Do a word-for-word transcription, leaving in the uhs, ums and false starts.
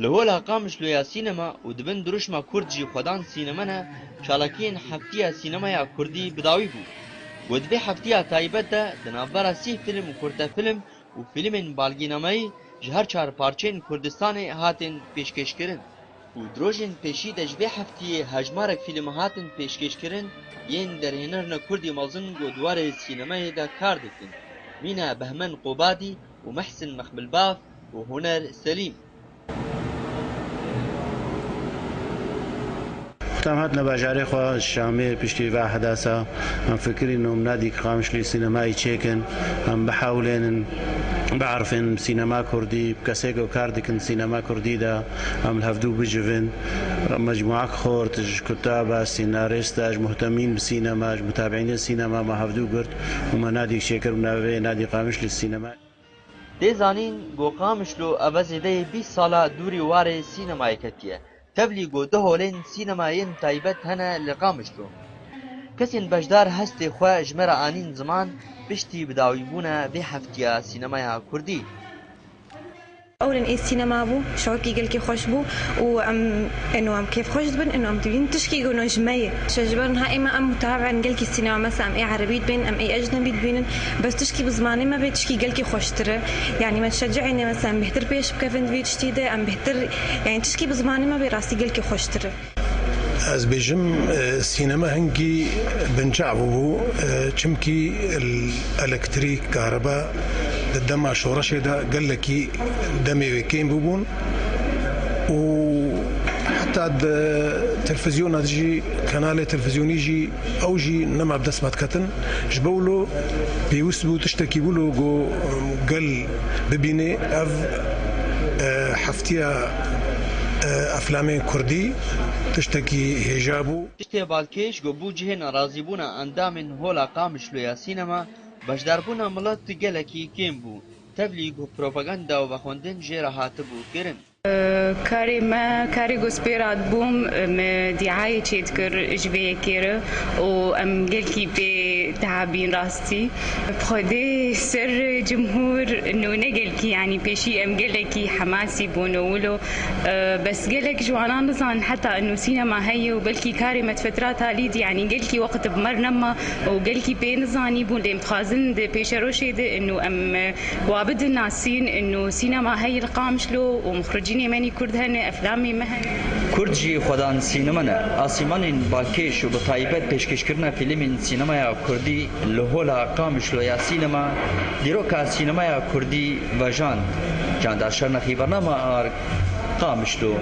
Li Hola Qamişlo ya Sînema û di bin dirûşma Kurd jî xwedan sînema ne, çalakiyên Heftiya Sînemaya Kurdî bi dawî bû. Ku di vê heftiya taybet de di navbera sî fîlm û kurtefîlm û fîlmên balgînameyî ji her çar parçeyên Kurdistanê hatin pêşkêşkirin. Û di rojên pêşî de ji vê heftiyê hejmarek fîlm hatin pêşkêşkirin yên derhênerine Kurdî mezin ku di warê sînemayê de kar dikin, mîna Behmen Qobadî û Mehsin Mexbilbaf û Huner Selîm. Tam hatine bajarê xwe Şamê piştî va hedasa, em fikirîn û em nadîk Qamişlî sînemayî çêkin, em bihewlênin, biarifên sînema kurdî, bi kesê ku kar dikin sînema kurdî de, em li hevdû bicivin. Mecmuak xort ji kutaba, sînarîsta, ji muhtemîn bi sînema, ji mutabiînê sînema me hevdû girt û me nadîk çêkir bi navê Nadî Qamişlî sînema. Tê zanîn ku Qamişlo ev e zêdeyê bîst sala dûrî warê sînemayê ketiye. Tevlî ku du holên sînema yên taybet hene li Qamişlo. Kesên beşdar hestê xwe ji me re anîn ziman piştî bidawîbûna vê heftiya sînemaya kurdî. Ewlên ê sînema bû, şewekî gelkî xweş bû û em eno em kêfxweş dibin, eno em dibînin tişkî ku no ji me ye. Ji ber niha ême em mutahabin gelkî sînema, mesela em ê erebî dibînin, em ê ecnebî dibînin, bes tişkî bi zimanê me bê tişkî gelkî xweştir e. Yanî me dişecicîne mesela em bêhtir pêş bikevin di vî tiştî de, em bêhtir, yanî tişkî bi zimanê me bê rastî gelkî xweştir e. Ez bêjim, e, sînema hingî binçav bû, e, çimkî el-, elektrîk, kareba di dema şoreşê de gelekî demê wê kêm bûbûn û heta di televîzyona de jî, kanalê televîzyonî jî ew jî nema bi dest me diketin. Ji bo wilo pêwist bû tiştekî wilo ku, em, gel bibîne. Ev, e, heftiya, e, eflamên kurdî tiştekî hêja bû. Tiştê balkêş ku bû cihê nerazîbûna endamên Hola Qamişlo ya Sînema, beşdarbûna milet gelekî kêm bû. Tevlî ku propaganda û vexwendin jê re hatibû kirin. Karê me, karê ku ez pê re hatibûm, me dîayê çêdikir ji vê yekê re û em gelkî pê tehabîn rastî. Bi xwedê ser cumhûr nû ne gelkî, yanî pêşî em gelekî hemasî bûn û wilo, e, bes gelek ji wanan nizanin heta ino sînema heye û belkî karê me di fetra talî de, yanî gelkî wext bi me re nema û gelkî pê nizanî bûn, lê em dixwazin di pêşerojê de ino em, e, Wa bidin nasîn, ino sînema heye li Qamişlo û mixricînê me nî kurd hene, eflamê me hene. Kurd jî xwedan sînema ne. Asîmanên balkêş û bi taybet pêşkêşkirina fîlmên sînemaya kurdî li Hola Qamişlo ya Sînema, dîroka sînemaya kurdî vejand. Candar Şernexî, bernama Ark, Qamişlo.